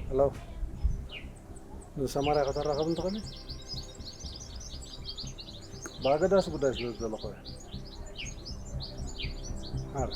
ሄሎ፣ ንሰማርያ ከተራኸብ እንትኽእል? ብኣገዳሲ ጉዳይ ስለ ዝደለኹ እየ። ሓራ።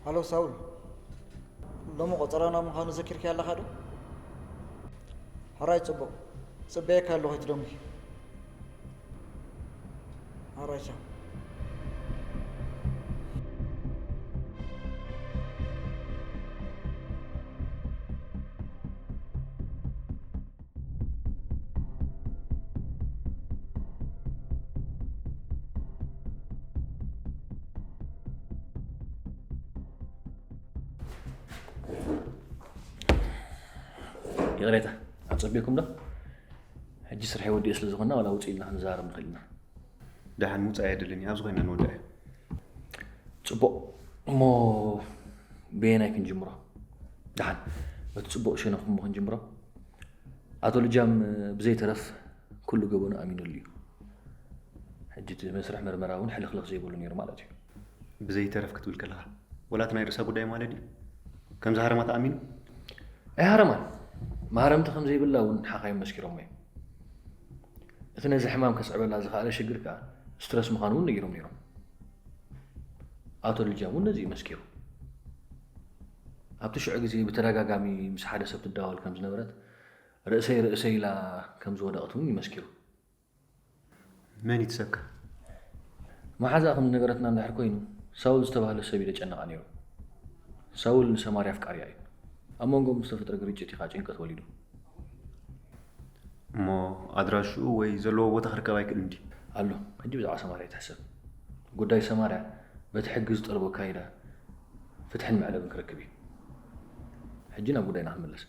ሃሎ ሳውል፣ ሎሚ ቆጸራና ምዃኑ ዘኪርካዮ ኣለኻ ዶ? ሕራይ ጽቡቕ፣ ጽበየካ ኣለኹ ኣይትደንጉይ። ሕራይ ቻው። ይቕሬታ፣ ኣጸቢኩም ዶ? ሕጂ ስርሐይ ወዲኤ ስለ ዝኾንና ዋላ ውጽእ ኢልና ክንዛረብ ንኽእል ኢና። ደሓን ምውጻእ ኣየድልን እዩ፣ ኣብዚ ኮይና ንወድእ። ጽቡቕ፣ እሞ በየናይ ክንጅምሮ? ደሓን፣ በቲ ጽቡቕ ሸነኹም ክንጅምሮ። ኣቶ ልጃም ብዘይተረፍ ኩሉ ገበኑ ኣሚኑሉ እዩ። ሕጂ እቲ መስርሕ መርመራ እውን ሕልኽልኽ ዘይብሉ ነይሩ ማለት እዩ። ብዘይተረፍ ክትብል ከለኻ፣ ወላ እቲ ናይ ርእሳ ጉዳይ ማለት ድዩ? ከምዚ ሃረማ ተኣሚኑ? ኣይሃረማን። ማህረምቲ ከም ዘይብላ እውን ሓኻይም መስኪሮሞ እዮም። እቲ ነዚ ሕማም ከስዕበላ ዝኸኣለ ሽግር ከኣ ስትረስ ምዃኑ እውን ነጊሮም ነይሮም። ኣቶ ልጃም እውን ነዚ እዩ መስኪሩ። ኣብቲ ሽዑ ግዜ ብተደጋጋሚ ምስ ሓደ ሰብ ትዳወል ከም ዝነበረት፣ ርእሰይ ርእሰይ ኢላ ከም ዝወደቐት እውን እዩ መስኪሩ። መን እዩ እቲ ሰብከ? መሓዛኣ ከም ዝነገረትና እንድሕር ኮይኑ፣ ሳውል ዝተባህለ ሰብ እዩ ዘጨነቓ ነይሩ። ሳውል ንሰማርያ ኣፍቃሪኣ እዩ። ኣብ መንጎኦም ዝተፈጥረ ግርጭት እዩ ከዓ ጭንቀት ወሊዱ። እሞ ኣድራሽኡ ወይ ዘለዎ ቦታ ክርከብ ኣይክእልን ድዩ? ኣሎ። ሕጂ ብዛዕባ ሰማርያ ኣይትሕሰብ። ጉዳይ ሰማርያ በቲ ሕጊ ዝጠልቦ ኣካይዳ ፍትሕን መዕለብን ክረክብ እዩ። ሕጂ ናብ ጉዳይና ክንምለስ።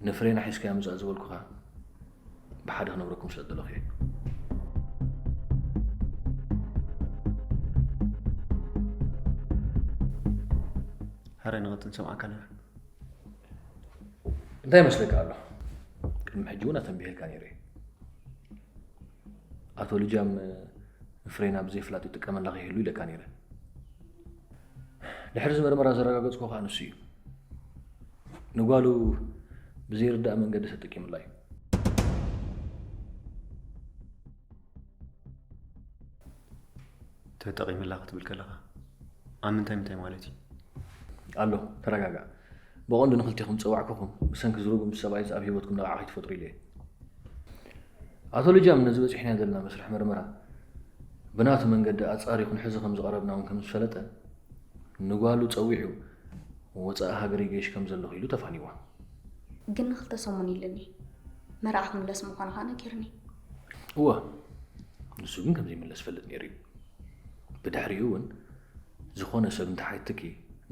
ንፍሬና ሒዝካያ ምጻእ ዝበልኩኻ ብሓደ ክነግረኩም ስለ ዝደለኹ እየ። ሕራይ ንቐጽል ንሰምዓካ ኣለና። እንታይ ይመስለካ ኣሎ? ቅድሚ ሕጂ እውን ኣተንቢሄልካ ነይረ እየ። ኣቶ ልጃም ንፍሬና ብዘይ ፍላጥ ይጥቀመላ ከይህሉ ኢለካ ነይረ። ድሕሪ እዚ መርመራ ዘረጋገጽኩ ከኣ ንሱ እዩ። ንጓሉ ብዘይርዳእ መንገዲ ተጠቂሙላ እዩ። ተጠቒምላ ክትብል ከለኻ ኣብ ምንታይ ምንታይ ማለት እዩ? ኣሎ፣ ተረጋጋእ። ብቐንዱ ንኽልቴኹም ዝጸዋዕኩኹም ብሰንኪ ዝርጉም ሰብኣይስ ኣብ ህይወትኩም ነቓዕ ከይትፈጥሩ ኢለ እየ። ኣቶ ልጃም ነዚ በጺሕናዮ ዘለና መስርሕ መርመራ ብናቱ መንገዲ ኣጻሪኹ ንሕዚ ከም ዝቐረብና እውን ከም ዝፈለጠ ንጓሉ ጸዊዑ ወጻኢ ሃገር ይገይሽ ከም ዘለኹ ኢሉ ተፋንይዋ። ግን ንኽልተ ሰሙን ኢሉኒ። መርዓ ክምለስ ምዃኑ ኸኣ ነጊሩኒ። እወ፣ ንሱ ግን ከም ዘይምለስ ይፈልጥ ነይሩ እዩ። ብድሕሪኡ እውን ዝኾነ ሰብ እንተሓቲትኪ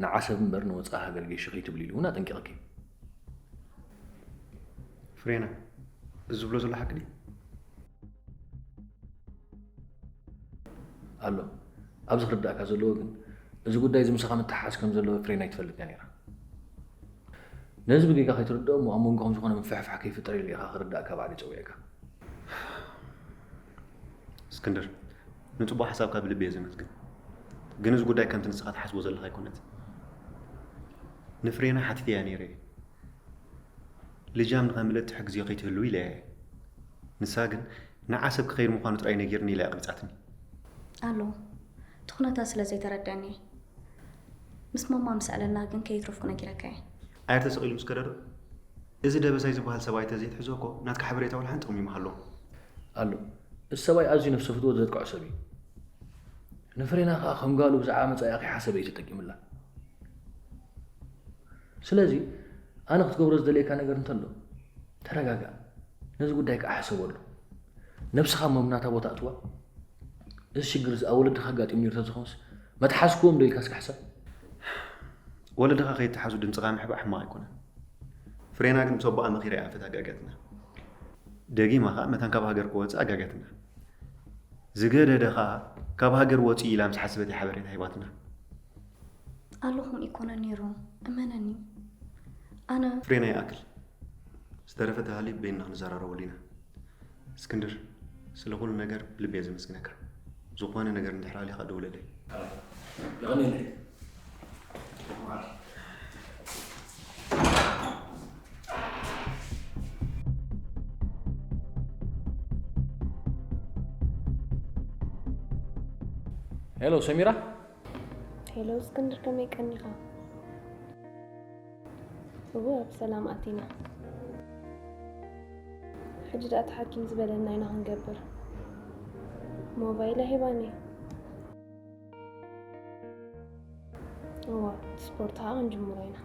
ንዓሰብ እምበር ንወጻኢ ሃገር ገይሺ ከይትብሊ ኢሉ እውን ኣጠንቂቕኪ። ፍሬና፣ እዚ ዝብሎ ዘሎ ሓቂ ድዩ? ኣሎ። ኣብዚ ክርዳእካ ዘለዎ ግን፣ እዚ ጉዳይ እዚ ምሳኻ ምትሕሓዝ ከም ዘለዎ ፍሬና ኣይትፈልጥን እያ ነይራ። ነዚ ብጌጋ ከይትርድኦ እሞ ኣብ መንጎኹም ዝኾነ ምፍሕፋሕ ከይፍጠር ኢለ ኢኻ ክርዳእካ ባዕለይ ጸዊዐካ። እስክንድር፣ ንጽቡቕ ሓሳብካ ብልቢ እየ ዘመስግን። ግን እዚ ጉዳይ ከምቲ ንስኻ ትሓስቦ ዘለኻ ኣይኮነትን። ንፍሬና ሓቲተያ ነይረ እየ። ልጃም ንኸምልጥ ትሕግዝዮ ከይትህልዊ ኢለያ እየ። ንሳ ግን ንዓሰብ ክኸይድ ምዃኑ ጥራይ ነጊርኒ ኢላ ኣቕቢጻትኒ። ኣሎ፣ እቲ ኩነታት ስለ ዘይተረድአኒ እየ። ምስ ማማ ምስ ኣዕለልና ግን ከየትረፍኩ ነጊረካ እየ። ኣየር ተሰቒሉ ምስ ከደ ዶ? እዚ ደበሳይ ዝበሃል ሰብኣይ ተዘይትሕዞ እኮ ናትካ ሓበሬታ ወላ ሓንቲ ጥቕሚ ምሃለዎ። ኣሎ፣ እዚ ሰብኣይ ኣዝዩ ነፍሰ ፍትወት ዘጥቅዖ ሰብ እዩ። ንፍሬና ከኣ ከም ጓሉ ብዛዕባ መጻኢኣ ከይሓሰበ እዩ ተጠቂምላ። ስለዚ ኣነ ክትገብሮ ዝደልየካ ነገር እንተሎ ተረጋጋእ፣ ነዚ ጉዳይ ከኣ ሕሰበሉ። ነብስኻ እሞ ኣብ ናታ ቦታ ኣእትዋ። እዚ ሽግር እዚ ኣብ ወለድኻ ኣጋጢሙ ነይሩ ተዝኾንስ መትሓዝክዎም ዶ ኢልካ እስኪ ሕሰብ። ወለድኻ ከይተሓዙ ድምፅኻ ምሕባእ ሕማቕ ኣይኮነን። ፍሬና ግን ምስ ኣቦኣ መኺራ እያ ኣንፈት ኣጋግያትና። ደጊማ ኸዓ መታን ካብ ሃገር ክወፅእ ኣጋግያትና። ዝገደደ ኸዓ ካብ ሃገር ወፂኡ ኢላ ምስ ሓሰበት እያ ሓበሬታ ሂባትና። ኣለኹም ኢኮነ ነይሩ፣ እመነኒ። ኣነ ፍሬና ይኣክል። ዝተረፈ ተሃልዩ በይንና ክንዘራረበሉ ኢና። እስክንድር፣ ስለ ኩሉ ነገር ብልቢ እየ ዘመስግነካ። ዝኾነ ነገር እንድሕር ኣሊኻ ደውለለይ። የቐንየለይ። ሄሎ ሰሚራ። ሄሎ እስክንድር፣ ከመይ ቀኒኻ? እወ፣ ብሰላም ኣቲና። ሕጂ ደኣ እቲ ሓኪም ዝበለና ኢና ክንገብር። ሞባይለ ሂባኒ። እወ፣ ስፖርት ኸዓ ክንጅምሮ ኢና።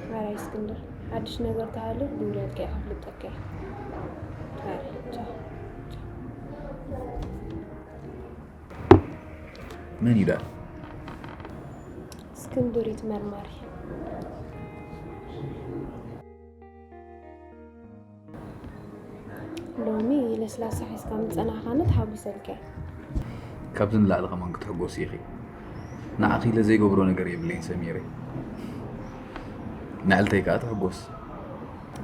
ሓራይ እስክንድር፣ ሓድሽ ነገር ተሃልዩ ክድውለልካ እየ፣ ከፍልጠካ እየ። ሓራይ፣ ቻው፣ ቻው። መን እዩ ደኣ? እስክንድር እዩ እቲ መርማሪ። ሎሚ ለስላሳ ሒዝካ ምጸናሕካኒ ተሓጒሰልካ እየ። ካብዚ ንላዕሊ ከማን ክትሕጎሲ ኢኺ። ንዓኺ ኢለ ዘይገብሮ ነገር የብለይን ሰሚረይ። ንዕልተይ ከኣ ትሕጎስ።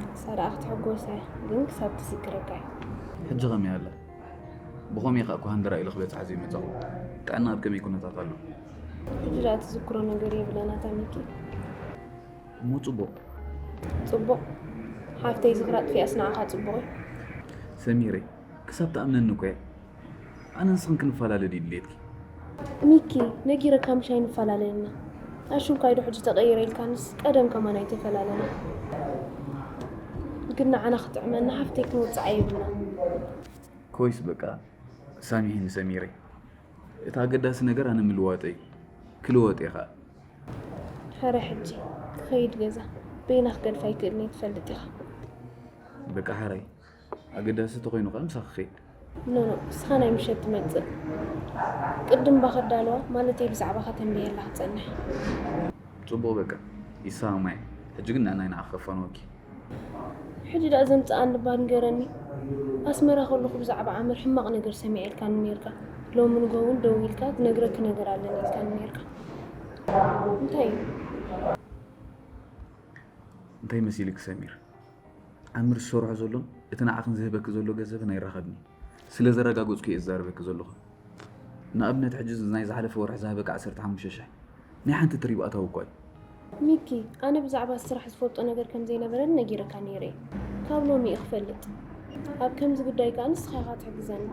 ንሳ ደኣ ክትሕጎስ እያ፣ ግን ክሳብ ትዝክረካ እያ። ሕጂ ከመይ ኣላ? ብኸመይ ከኣ እኮ ሃንደራ ኢለ ክበጽሓ ዘይመጻኹ። ጥዕና ኣብ ከመይ ኩነታት ኣሎ? ሕጂ ደኣ ትዝክሮ ነገር የብላን ኣታ ሚኪ። እሞ ጽቡቕ። ጽቡቕ? ሓፍተይ ዝኽራ ኣጥፊኣስ ንዓኻ ጽቡቕ እዩ? ሰሚረይ፣ ክሳብ ትኣምነኒ እኮ እያ። ኣነ ንስኽን ክንፈላለ ድዩ ድሌትኪ? ሚኪ፣ ነጊረካ ምሽ ኣይንፈላለን ኢና። ኣሹንኳይ ዶ ሕጂ ተቐይረ ኢልካንስ ቀደም ከማን ኣይተፈላለና። ግን ንዓና ክጥዕመና ሓፍተይ ክንውጽዓ የብልና። ኮይስ በቃ ሳሚሕኒ ሰሚረይ። እቲ ኣገዳሲ ነገር ኣነ ምልዋጠይ። ክልወጥ እየ ኸኣ። ሕረ ሕጂ ክኸይድ ገዛ በይና ክገድፋ ኣይክእልን እየ ትፈልጥ ኢኻ። በቃ ሕራይ። ኣገዳሲ ተኾይኑ ከኣ ምሳኺ ክኸይድ። ኖ ኖ፣ ንስኻ ናይ ምሸት ትመጽእ። ቅድም እባ ከዳልዋ፣ ማለተይ ብዛዕባኻ ተንብየላ ክጸንሕ። ጽቡቕ በቃ፣ ይሰማማዕ እየ። ሕጂ ግን ንዕናይ ንዓኺ ከፋንወኪ። ሕጂ ደኣ ዘምጽኣኒ እባ ንገረኒ። ኣስመራ ከለኹ ብዛዕባ ዓምር ሕማቕ ነገር ሰሚዐ ኢልካኒ ኔርካ። ሎሚ ንግሆ እውን ደዊልካ ትነግረኪ ነገር ኣለኒ ኢልካኒ ኔርካ። እንታይ እዩ? እንታይ መሲልኪ ሰሚር? ዓምር ዝሰርሖ ዘሎን እቲ ንዓኽን ዝህበኪ ዘሎ ገንዘብን ኣይራኸብን እዩ። ስለ ዘረጋገጽኩ እየ ዝዛረበኪ ዘለኹ። ንኣብነት ሕጂ ናይ ዝሓለፈ ወርሒ ዝሃበኪ ዓሰርተ ሓሙሽተ ሽሕ ናይ ሓንቲ ትሪብ ኣታዊ እኳ እዩ። ሚኪ፣ ኣነ ብዛዕባ እቲ ስራሕ ዝፈልጦ ነገር ከም ዘይነበረኒ ነጊረካ ነይረ እየ። ካብ ሎሚ እየ ክፈልጥ። ኣብ ከምዚ ጉዳይ ከኣ ንስኻ ኢኻ ትሕግዘኒ።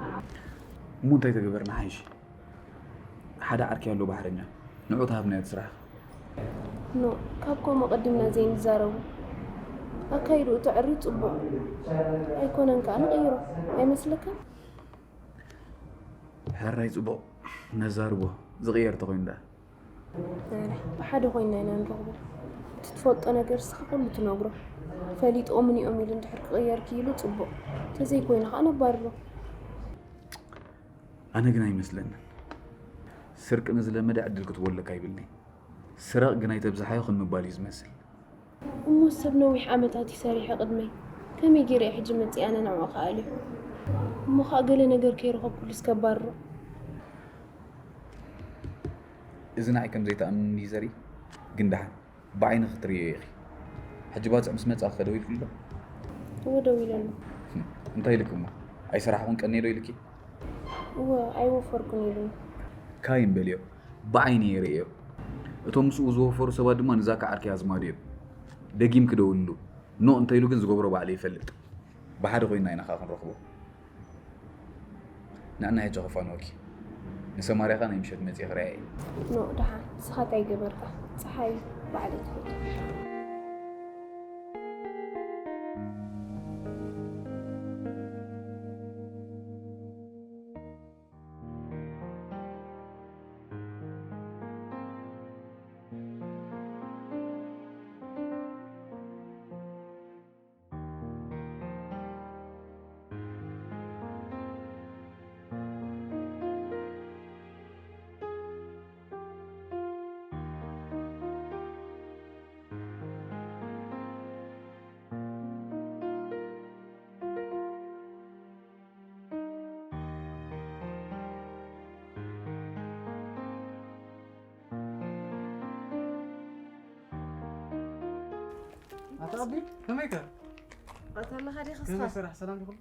እሞ እንታይ ተገበርና ሓይሽ? ሓደ ዓርኪ ኣሎ ባሕረኛ፣ ንዑ ተሃብናዮ እቲ ስራሕ። ኖ፣ ካብ ከምኡ ቀዲምና ዘይንዛረቡ። ኣካይድኡ ተዕርዩ ጽቡቕ ኣይኮነን ከኣ ንቕይሮ ኣይመስለካን? ሕራይ ጽቡቕ ነዛርቦ፣ ዝቕየር ተኾይኑ ደኣ። ኣረ፣ ብሓደ ኮይንና ኢና ንረኽቦ። እቲ ትፈልጦ ነገር እስኻ ኩሉ ትነግሮ። ፈሊጦምን እዮም ኢሉ እንድሕር ክቕየር ክኢሉ ጽቡቕ፣ ተዘይኮይኑ ከኣ ነባርሮ። ኣነ ግን ኣይመስለንን። ስርቂ ንዝለመደ ዕድል ክትቦለካ ይብልኒ። ስረቕ ግን ኣይተብዝሓዮ ከም ምባል እዩ ዝመስል። እሞ ሰብ ነዊሕ ዓመታት እዩ ሰሪሑ ቅድመይ። ከመይ ገይረ እየ ሕጂ መጺእ ኣነ ንዕኡ ክኣልዮ? እሞ ኸኣ ገለ ነገር ከይረኸብኩሉስ ከባርሮ? እዚ ንዓይ ከም ዘይትኣምንኒ እዩ ዘርኢ። ግን ደሓን ብዓይኒ ክትርእዮ ኢኺ። ሕጂ ባጽዕ ምስ መጻ ከ ደዊልክሉ ዶ? እወ ደዊለሉ። ህም፣ እንታይ ኢልኪ እሞ? ኣይሰራሕኹን ቀንየ ዶ ኢልኪ? እወ ኣይወፈርኩን ኢሉኒ። ካይን በልዮ፣ ብዓይኒ እየ ርእዮ። እቶም ምስኡ ዝወፈሩ ሰባት ድማ ንዛካ ዓርኪ ኣዝማዱ እዮም። ደጊምኪ ደውልሉ። ኖእ እንተኢሉ ግን ዝገብሮ ባዕሉ ይፈልጥ። ብሓደ ኮይንና ኢና ከኣ ክንረኽቦ። ንዕና ሕጂ ክፋንወኪ። ንሰማርያ ከኣ ናይ ምሸት መጺኤ ክርእያ እየ። ኖእ ደሓን፣ ንስኻ እንታይ ገበርካ? ጸሓይ ባዕለይ ትፈቱ። ኣታ ኣቢ፣ ከመይከ? ኣታ ኣለኻ ዲኻ ከመይ እስኻ? ስራሕ፣ ሰላም ዲኹም?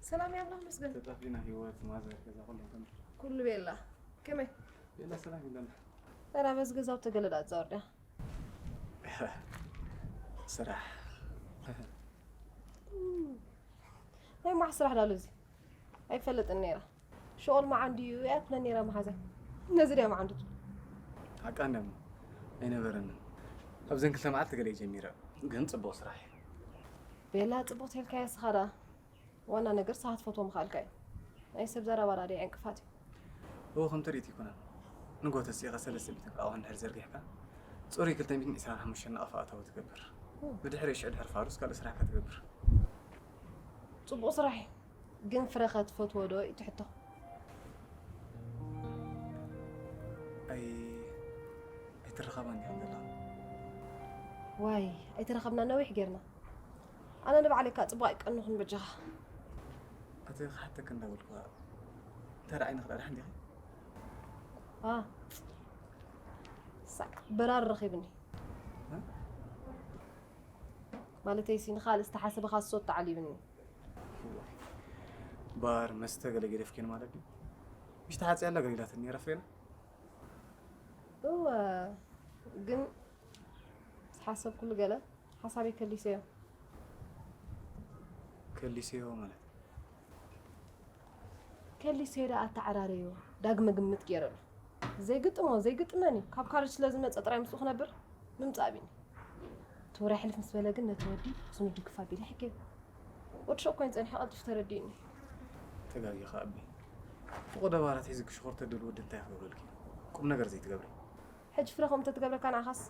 ሰላም እየ፣ ኣምላኽ ይመስገን። ተጠፊእና፣ ህይወት፣ ማዘር፣ ገዛ፣ ኩሎም ከመይ? ኩሉ ቤላ። ከመይ? ቤላ ሰላም ይብለና። ተራ በዚ ገዛውቲ ገለ ዳኣ ትዛወር ዲኻ? ስራሕ። ናይ ማሕ ስራሕ ዳሎ እዚ? ኣይፈልጥን ነይራ። ሸኦል መዓንዱ እዩ እያ ትብለን ነይራ መሓዛይ። ነዚ ድያ መዓንዱ ትብሎ? ሓቃ እንድያ እሞ ኣይነበረንን። ኣብዘን ክልተ መዓልቲ ገለ እዩ ጀሚረ፣ ግን ጽቡቕ ስራሕ እዩ። ቤላ ጽቡቕ ተልካዮ እስኻ ደኣ። ዋና ነገር ንስኻ ትፈትዎ ምኽኣልካ እዩ። ናይ ሰብ ዘረባ ደኣ ዕንቅፋት እዩ። እዎ፣ ከም ትርኢት ኣይኮነን። ንግሆ ተሲእኻ ሰለስተ ሚእቲ እንቋቑሖ እንድሕር ዘርጊሕካ፣ ጽሩይ ክልተ ሚእትን ዕስራን ሓሙሽተን ናቕፋ ኣታዊ ትገብር። ብድሕሪ ሽዑ ድሕሪ ፋሩስ ካልእ ስራሕካ ትገብር። ጽቡቕ ስራሕ እዩ። ግን ፍረኸ ትፈትዎ ዶ እዩ እቲ ሕቶ? ኣይ፣ ኣይትረኸባን ዲኻ ዘለኻ? ዋይ፣ ኣይተራኸብና ነዊሕ ጌርና። ኣነ ንባዕለይ እካ ጽቡቕ ኣይቀንኹን በጃኻ። ኣቲ ክሓተክ እንዳበልኩ፣ እንታይ ደኣ ዓይንኺ ደኣ ደሓን ዲኺ? ኣ፣ ሳቅ በራር ረኺብኒ። እ? ማለተይሲ ንኻልእ ዝተሓሰበ ካሶት ተዓሊብኒ። ባር መስተ ገለ ገደፍክን ማለት ድዩ? ምሽ ተሓጽያ ኣላ ገሊላትኒ ነይራ ፍሬና። እወ፣ ግን ዝሓሰብኩሉ ገለ ሓሳበይ ከሊሰዮ። ከሊሰዮ ማለት? ከሊሰዮ ደኣ ኣተዓራረዮ፣ ዳግመ ግምት ገይረሉ። ዘይግጥሞ ዘይግጥመን እዩ። ካብ ካለጅ ስለ ዝመጸ ጥራይ ምስኡ ክነብር ምምጻእ ኣቢኒ። እቲ ወራይ ሕልፍ ምስ በለ ግን ነቲ ወዲ ስኑ ድግፍ ኣቢለ ሕገዮ። ወዲ ሸኮይን ጸኒሑ ቀልጢፉ ተረዲኡኒ። ተጋጊኻ ኣቢ። ፍቑድ ኣባላት ሒዝኪ ሽኾር ተድል ወዲ እንታይ ክገብረልኪ? ቁም ነገር ዘይትገብሪ። ሕጂ ፍረ ከምኡ እንተትገብረካ ንዓኻስ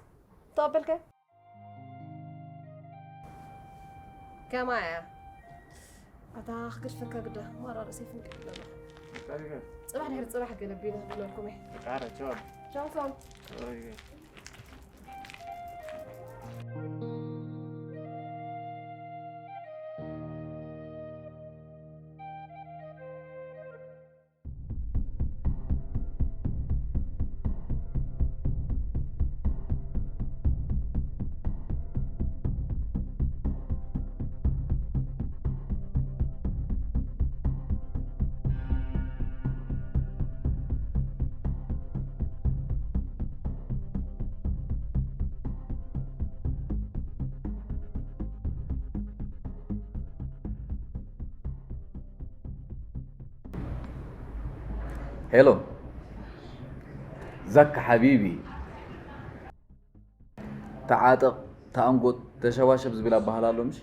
ተቐበልካዮ? ከማይ እያ። ኣታ ክገድፈካ ግዳ፣ ማራ ርእሰይ ፍንቅል ይብሎ ኣሎ። በቃ ይገ-፣ ጽባሕ ድሕሪ ጽባሕ ገለ ቢለ ክብለልኩም እየ። በቃ ኧረ ቻው። ቻው ቻው። ቻው ይገ-፣ ሄሎ ዛካ ሓቢቢ፣ ተዓጠቕ፣ ተኣንጎት፣ ተሸባሸብ ዝብል ኣበሃህላ ኣሎ ምሽ?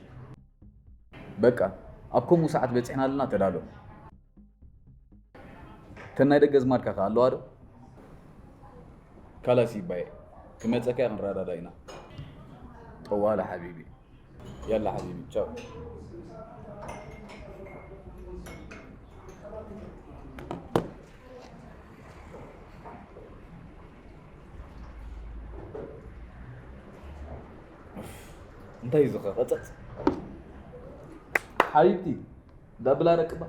በቃ፣ ኣብ ከምኡ ሰዓት በጺሕና ኣለና፣ ተዳሎ። እተን ናይ ደገ ኣዝማድካ ከ ኣለዋ ዶ? ካላስ ይባየ፣ ክመጸካ እየ፣ ክንረዳዳ ኢና። ጠዋለ ሓቢቢ። ያላ ሓቢቢ፣ ቻው። እንታይ እዩ ዝኸ-፣ ቀጸጽ? ሓቢብቲ፣ ዳብል ኣረቅባ።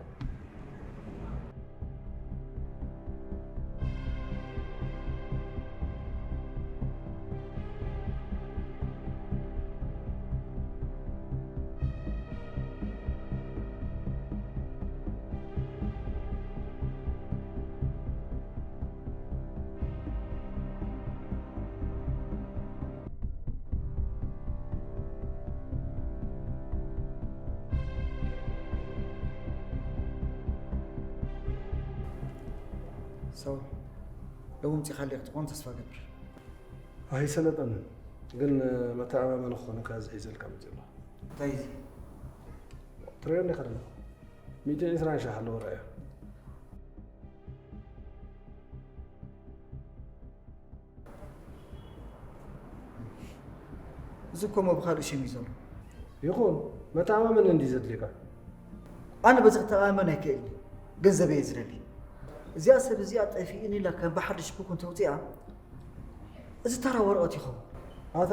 ሰው ሎሚ ምጺኻ ዲኻ ክትኾን ተስፋ ገብር። ኣይሰለጠንን፣ ግን መተኣማመኒ ክኾነካ እዚ ሒዘልካ መጺእ ኣለኹ። እንታይ እዚ? ትሪኦ እንዲኻ ደለኻ። ሚእቲ ዕስራን ሸሕ ኣለዎ፣ ርኣዮ። እዚ እኮ እሞ ብኻልእ ሽም እዩ ዘሎ። ይኹን፣ መተኣማመኒ እንድዩ ዘድልየካ። ኣነ በዚ ክተኣማመን ኣይክእልን፣ ገንዘበይ እየ ዝደሊ። እዚኣ ሰብ እዚኣ ጠፊእኒ ኢላ ከም ብሓድሽ ቡክ እንተውፅኣ፣ እዚ ተራ ወረቐት ይኸውን። ኣታ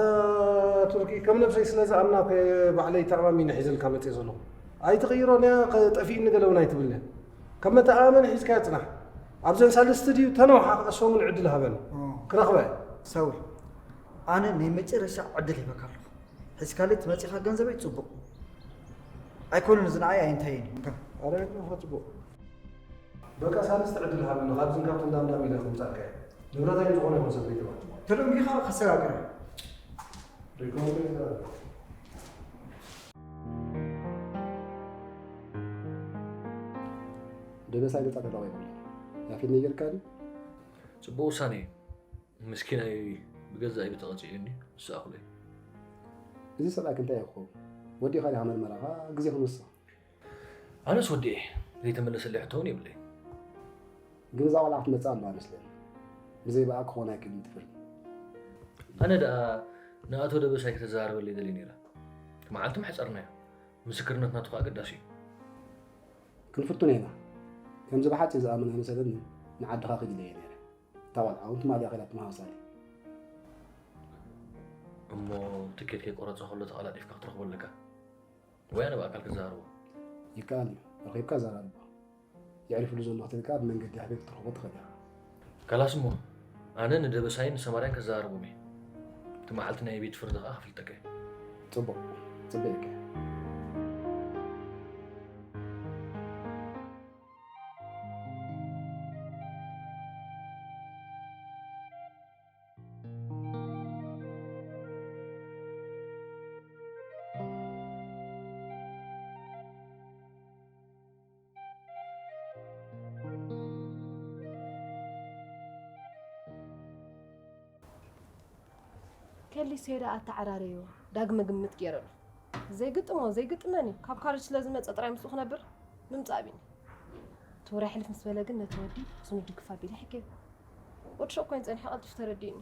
ቱርኪ፣ ከም ነብሰይ ስለ ዝኣምና እኮ እየ ባዕለይ ተኣማሚነ ሒዘልካ መፅየ ዘለኹ። ኣይትቕይሮን እያ፣ ጠፊእኒ ገለ እውን ኣይትብልን። ከም መተኣማመኒ ሒዝካያ ፅናሕ። ኣብዘን ሳልስቲ ድዩ ተነውሓ ክቐሰሙን ዕድል ሃበኒ። ኦ። ክረኽባ እየ። ሰውር፣ ኣነ ናይ መጨረሻ ዕድል ሂበካ ኣለኹ። ሒዝካለይ ትመፂኻ ገንዘበይ ፅቡቕ ኣይኮነን። እዚ ንዓይ ኣይንታይን እዩ። እንካ። ኣረ፣ ጽቡቕ። በቃ፣ ሳልስቲ ዕድል ሃበኒ። ካብዝን ካብትን ዳምዳም ኢለ ክምጻእካ እየ። ንብረተይ ዝኾነ ይኹን ሰብ ከይትበል። ተደንጊኻ ከሰጋግር። ሪኮመንድ ይዛረብ። ደበሳይ ነጻ ተለዋይ ይብሉ። ያፌት ነይርካ ድዩ? ጽቡቕ ውሳኔ እዩ። ምስኪናይ ብገዛእ ኢዱ ተቐጺዑኒ፣ ንሱ ኣኹለይ። እዚ ሰብኣይክ እንታይ ይኸውን? ወዲእኻ ዲኻ መርመራኻ? ግዜ ክንውስኽ። ኣነስ ወዲኤ፣ ዘይተመለሰለይ ሕቶ እውን የብለይ። ግን እዛ ቆልዓ ክትመጽእ ኣለዋ መስለኒ። ብዘይ ብኣ ክኾን ኣይክእልን ትፍርድ። ኣነ ደኣ ንኣቶ ደበሳይ ከተዘራርበለይ ደልየ ነይረ። እቲ መዓልቲ ምሕጸርናዮ። ምስክርነት ናቱ ከኣ ኣገዳሲ እዩ። ክንፍትኖ ኢና። ከምዚ ብሓጺር ዝኣምን ኣይመሰለኒ፣ ንዓድኻ ክድለየ ነይረ። እታ ቆልዓ እውን ትማሊ እያ ከይዳ ትመሃወሳለይ። እሞ ትኬት ከይቆረጸ ከሎ ተቐላጢፍካ ክትረኽቦ ኣለካ። ወይ ኣነ ብኣካል ክዘራርቦ። ይከኣል እዩ። ረኺብካ ዘራርቦ። የዕሪፍሉ ዘሎ ክትብል ከኣ ብመንገዲ ኣሕቤት ክትረኽቦ ትኽእል ኢኻ። ካላስ እሞ፣ ኣነ ንደበሳይን ንሰማርያን ከዘራርቦም እየ። እቲ መዓልቲ ናይ ቤት ፍርዲ ከኣ ክፍልጠካ እየ። ጽቡቕ። ጽበየካ እየ። ከሊሰዮ ደኣ ኣተዓራረዮ ዳግመ ግምት ገይረ ኣለኹ። ዘይግጥሞ ዘይግጥመን እዩ። ካብ ካሌጅ ስለ ዝመጸ ጥራይ ምስኡ ክነብር ምምጻእ ኣቢኒ። እቲ ወረ ሕልፍ ምስ በለ ግን ነቲ ወዲ ስኑ ድግፍ ኣቢለ ሕገዮ። ወዲ ሸኮይን ጸኒሐ ቀልጢፉ ተረዲኡኒ።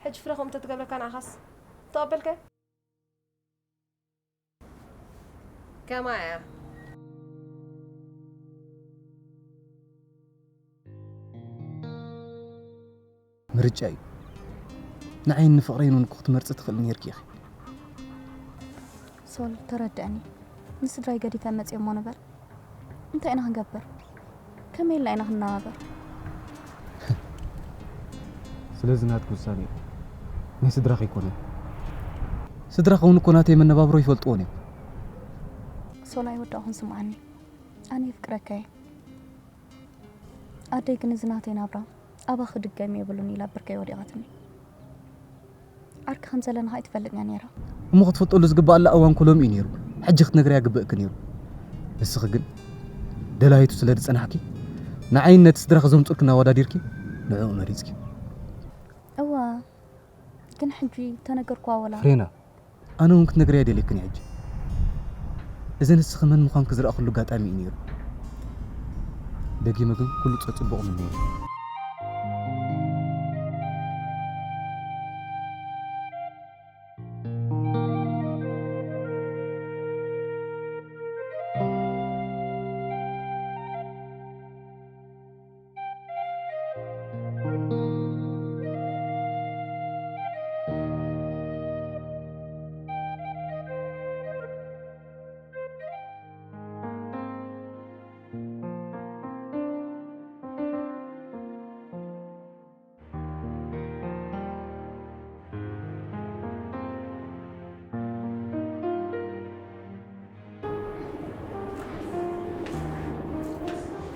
ሕጂ ፍረ ከምኡ እንተትገብረካ ንዓኻስ ተቐበልካዮ? ከማይ እያ። ምርጫ እዩ። ንዓይን ንፍቕረይን እውን እኮ ክትመርጺ ትኽእሊ ነይርኪ ኢኺ። ሶል፣ ተረድአኒ። ንስድራይ ገዲፈ መጽየ እሞ ንበር። እንታይ ኢና ክንገብር? ከመይ ኢልና ኢና ክንነባበር? ስለዚ ናትኪ ውሳኔ እዩ። ናይ ስድራኺ ኣይኮነን። ስድራኺ እውን እኮ ናተይ መነባብሮ ይፈልጥዎን እዮም። ሶል፣ ኣይወዳእኹን ስምዓኒ። ኣነ የፍቅረካ እየ። ኣደይ ግን እዚ ናተይ ናብራ ኣባ ክድገም የብሉን ኢላ ብርከይ ወዲቓትኒ። ዓርኪ ከም ዘለና ከኣ ኣይትፈልጥን እያ ነይራ። እሞ ክትፈልጠሉ ዝግባኣላ እዋን እኮ ሎሚ እዩ ነይሩ። ሕጂ ክትነግርያ ይግበእኪ ነይሩ። ንስኺ ግን ደላይቱ ስለ ዝጸናሕኪ፣ ንዓይን ነቲ ስድራኺ ዘምጽኡልክን ኣወዳዲርኪ ንዕኡ መሪጽኪ። እዋ፣ ግን ሕጂ ተነገርኩዋ ወላ። ፍሬና፣ ኣነ እውን ክትነግርያ ኣይደልየክን እየ ሕጂ። እዚ ንስኺ መን ምዃንኪ ዝረኣኹሉ ኣጋጣሚ እዩ ነይሩ። ደጊመ ግን ኩሉ ጸጽቡቕ ምንየለይ።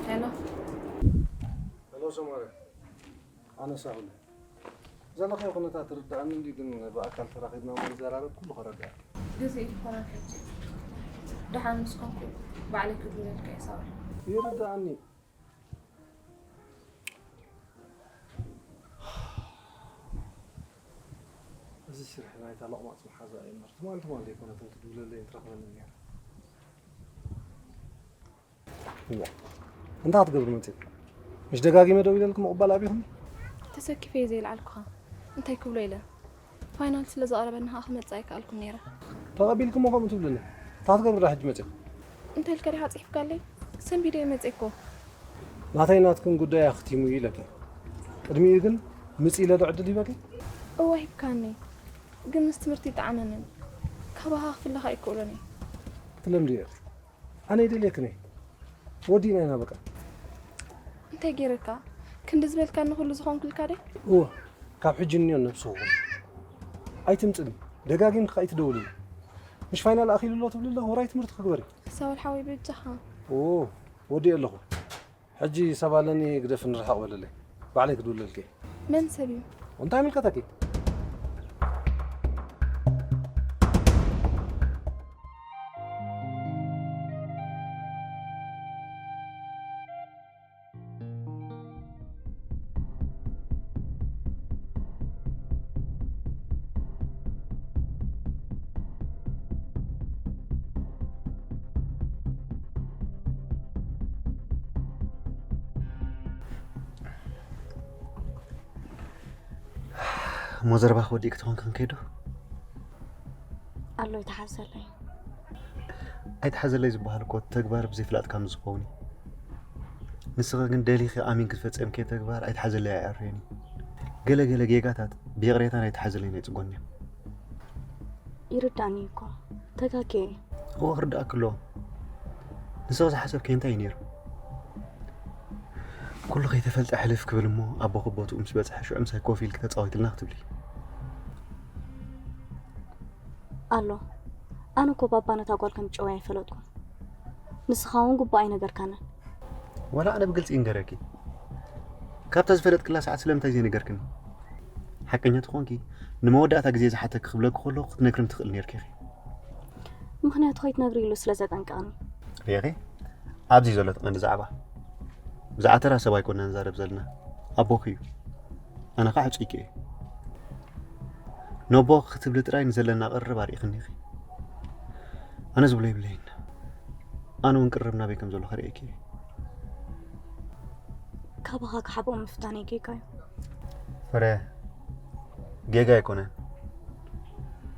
ሄሎ። ሄሎ ሰማርያ፣ ኣነ ሳሁል። ዘለኻዮ ኩነታት ትርድኣኒ እንድዩ፣ ግን ብኣካል ተራኺብና እሞ ንዘራረብ ኩሉ ክረድኣኒ። ግዜ ይኾነን ሕጂ። ደሓን ምስ ኮንኩ ባዕለይ ክድውለልካ እየ ሳውል። ይርድኣኒ። እዚ ስርሒ ናይታ ለቕማጽ መሓዛ እዩ እምበር፣ ትማል ትማል ዘይኮነትን ትድውለለይን ትረኽበንን ነይራ። እዋ፣ እንታይ ክትገብሪ መጺእኪ? ምሽ ደጋጊመ ደዊለልኪ ምቕባል ኣቢኹም? ተሰኪፈ እየ ዘይልዓልኩኻ። እንታይ ክብሎ ኢለ? ፋይናል ስለ ዝቐረበኒ ኸኣ ክመጽእ ኣይከኣልኩን ነይረ። ተቐቢልክሞ ከምኡ ትብልኒ? እንታይ ክትገብሪ ደኣ ሕጂ መጺእኪ? እንታይ ኢልካ ዲኻ ጽሒፍካለይ? ሰንቢደ እየ መጺኤ እኮ። ናተይ ናትክን ጉዳይ ኣኽቲሙ እዩ ኢለኪ። ቅድሚኡ ግን ምጺ ኢለ ዶ ዕድል ሂበኪ? እወ ሂብካኒ። ግን ምስ ትምህርቲ ይጠዓመንን። ካባኻ ክፍለኻ ኣይክእሎን እየ። ክትለምድዮ ኢኺ። ኣነ ይደልየክን እየ። ወዲእና ኢና በቃ። እንታይ ገይረካ? ክንዲ ዝበልካኒ ኩሉ ዝኾንኩልካ ደ? እወ፣ ካብ ሕጂ ንንዮ ነብሲ ኹን። ኣይትምጽኒ። ደጋጊምካ ኣይትደውልሉ። ምሽ ፋይናል ኣኺሉ ኣሎ ትብሊ ኣለኹ፣ ወራይ ትምህርቲ ክግበር እዩ። ሳውል ሓወይ በጃኻ። ኦ፣ ወዲኤ ኣለኹ። ሕጂ ሰብ ኣለኒ፣ ግደፍ ንርሓቕ በለለይ። ባዕለይ ክድውለልኪ። መን ሰብ እዩ? እንታይ ምልከተኪ? እሞ ዘረባኺ ወዲእኪ ትኾን ክንከይዶ? ኣሎ ይተሓዘለይ። ኣይተሓዘለይ ዝበሃል እኮ ተግባር ብዘይፍላጥካ ምስ ዝኸውን እዩ። ንስኺ ግን ደሊኺ ኣሚንኪ ዝፈጸምክዮ ተግባር ኣይተሓዘለይ ኣይኣርዮን እዩ። ገለ ገለ ጌጋታት ብይቕሬታ ናይ ተሓዘለይ ናይ ጽጎን እዮም። ይርዳእኒ እኮ ተጋግየ እየ። እወ ክርዳእኪ ኣለዎ። ንስኺ ዝሓሰብክዮ እንታይ እዩ ነይሩ? ኩሉ ከይተፈልጠ ሕልፍ ክብል እሞ ኣቦኺ ቦትኡ ምስ በጽሐ ሽዑ ምሳይ ኮፍ ኢልኪ ተጻወትልና ክትብሊ። ኣሎ ኣነ እኮ ባባ ነታ ጓል ከም ጨወይ ኣይፈለጥኩን። ንስኻ እውን ግቡእ ኣይነገርካንን። ዋላ ኣነ ብግልጺ ይንገረኪ፣ ካብታ ዝፈለጥክላ ሰዓት ስለምንታይ ዘይነገርክኒ? ሓቀኛ ተኾንኪ ንመወዳእታ ግዜ ዝሓተኪ ክብለኪ ከለኹ ክትነግርኒ ትኽእል ነይርኪ ኢኺ። ምኽንያቱ ከይትነግሪ ኢሉ ስለ ዘጠንቀቐኒ። ሪኢኺ፣ ኣብዚ ዘሎ እቲ ቀንዲ ዛዕባ። ብዛዕባ ተራ ሰብ ኣይኮንና ንዛረብ ዘለና፣ ኣቦኺ እዩ። ኣነ ኸዓ ዕጹይኪ እየ። ነቦኺ ክትብሊ ጥራይ ንዘለና ቅርርብ ኣርኢኽኒ ኢኺ። ኣነ ዝብሎ የብለይን። ኣነ እውን ቅርርብ ናበይ ከም ዘሎ ከርእየኪ እየ። ካባኻ ክሓብኦ ምፍታነይ ጌጋ እዩ። ፍረ፣ ጌጋ ኣይኮነን።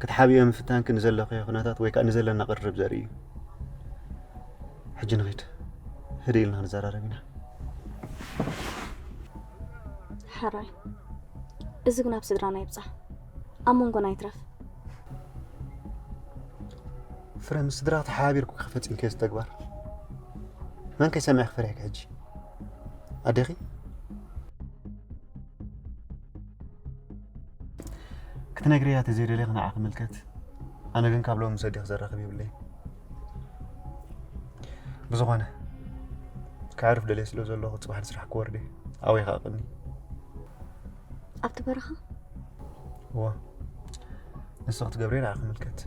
ክትሓብዮ ምፍታንኪ ንዘለኽዮ ኩነታት ወይ ከኣ ንዘለና ቅርርብ ዘርኢ እዩ። ሕጂ ንኺድ። ህድእ ኢልና ክንዘራረብ ኢና። ሕራይ። እዚ ግን ኣብ ስድራና ይብጻሕ። ኣብ መንጎና ይትረፍ። ፍረ፣ ምስ ስድራ ተሓባቢርኩ ከፈጺምክዮ እዚ ተግባር። መን ከይሰምዐ ክፈሪሕኪ ሕጂ? ኣዴኺ? ክትነግርያ ተዘይደለኺ ንዓ ክምልከት። ኣነ ግን ካብ ሎሚ ምስ ኣዴኺ ዘራኽብ የብለይን። ብዝኾነ፣ ከዕርፍ ደልየ ስለ ዘለኹ ጽባሕ ንስራሕ ክወርድ እየ። ኣብይ ከኣ ቅኒ። ኣብቲ በረኻ? እወ። ንስኺ ክትገብርዮ ንዓ ክምልከት።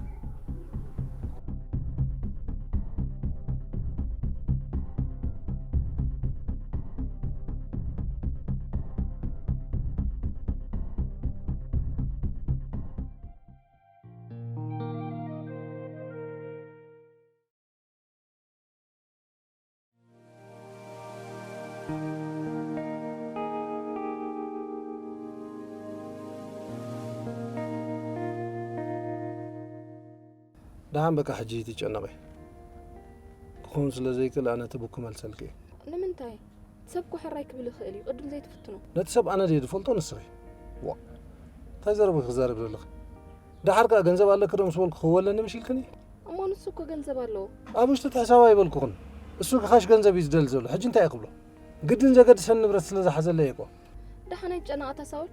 ደሓን በቃ ሕጂ ትጨነቒ ክኸውን ስለ ዘይክእል ኣነ እቲ ቡክ ክመልሰልኪ እየ። ንምንታይ? ሰብ እኮ ሕራይ ክብል ይኽእል እዩ፣ ቅድም ዘይትፍትኖ። ነቲ ሰብ ኣነ ድየ ዝፈልጦ ንስኺ? ዋ፣ እንታይ ዘረባ ክዛረብ ዘለኺ? ደሓር ከኣ ገንዘብ ኣለኪ ዶ ምስ በልኩ ክህቡ ኣለኒ ምሽ ኢልክኒ? እሞ ንሱ እኮ ገንዘብ ኣለዎ። ኣብ ውሽጢ እቲ ሕሳብ ኣይበልኩኽን። እሱ ካሽ ገንዘብ እዩ ዝደሊ ዘሎ። ሕጂ እንታይ እየ ክብሎ? ግድን ዘገድሰኒ ንብረት ስለ ዝሓዘለይ እኮ። ደሓን ኣይትጨነቕ ኣታ ሳውል።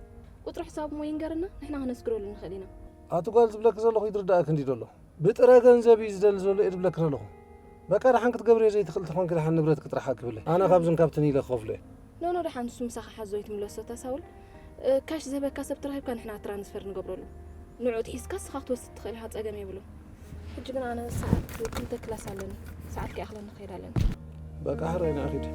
ቁጽሪ ሕሳቡ እሞ ይንገረና፣ ንሕና ክነስግረሉ ንኽእል ኢና። ኣቲ ጓል ዝብለኪ ዘለኹ ይትርድኣኪ እንዲ ዘሎ። ብጥረ ገንዘብ እዩ ዝደሊ ዘሎ እየ ዝብለኪ ዘለኹ። በቃ ደሓን ክትገብርዮ ዘይትኽእል ተኾንኪ ደሓን ንብረትኪ ጥራሕ ኣኪብለይ። ኣነ ካብዝን ካብትን ኢለ ክኸፍሎ እየ። ኖ ኖ፣ ደሓን ንሱ ምሳኻ ሓዞ ኣይትምለሶ ኣታ ሳውል። እ፣ ካሽ ዝህበካ ሰብ ተረኺብካ ንሕና ትራንስፈር ንገብረሉ። ንዑ ትሒዝካ ንስኻ ክትወስድ ትኽእል ኢኻ፣ ጸገም የብሉን። ሕጂ ግን ኣነ ሰዓት ክልተ ክላስ ኣለኒ። ሰዓት ከይኣኽለኒ ክኸይድ ኣለኒ። በቃ ሕራይ ንዓ ኺድ።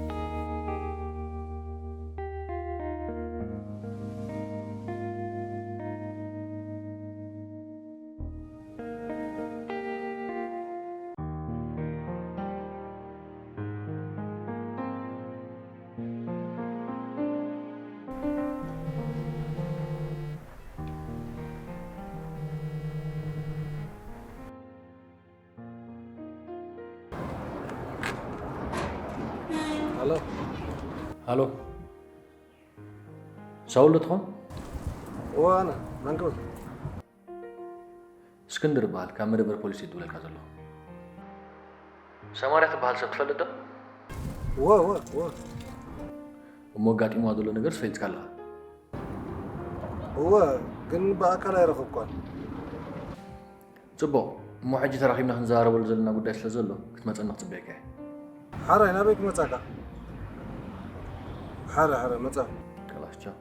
ሃሎ። ሃሎ። ሳውል ዶ ትኾን? እወ፣ ኣነ። መን ክብል? እስክንድር እበሃል፣ ካብ መደበር ፖሊስ እየ ዝድውለልካ ዘለኹ። ሰማርያ ትበሃል ሰብ ትፈልጥ ዶ? እወ፣ እወ፣ እወ። እሞ ኣጋጢምዋ ዘሎ ነገርስ ፈሊጥካ ኣለኻ? እወ፣ ግን ብኣካል ኣይረኸብኳን። ጽቡቕ። እሞ ሕጂ ተራኺብና ክንዘራረበሉ ዘለና ጉዳይ ስለ ዘሎ ክትመጸና ክጽበየካ እየ። ሓራይ ናበይ ክመጻካ? ሓረ ሓረ መጻ። ከላስ ቻው።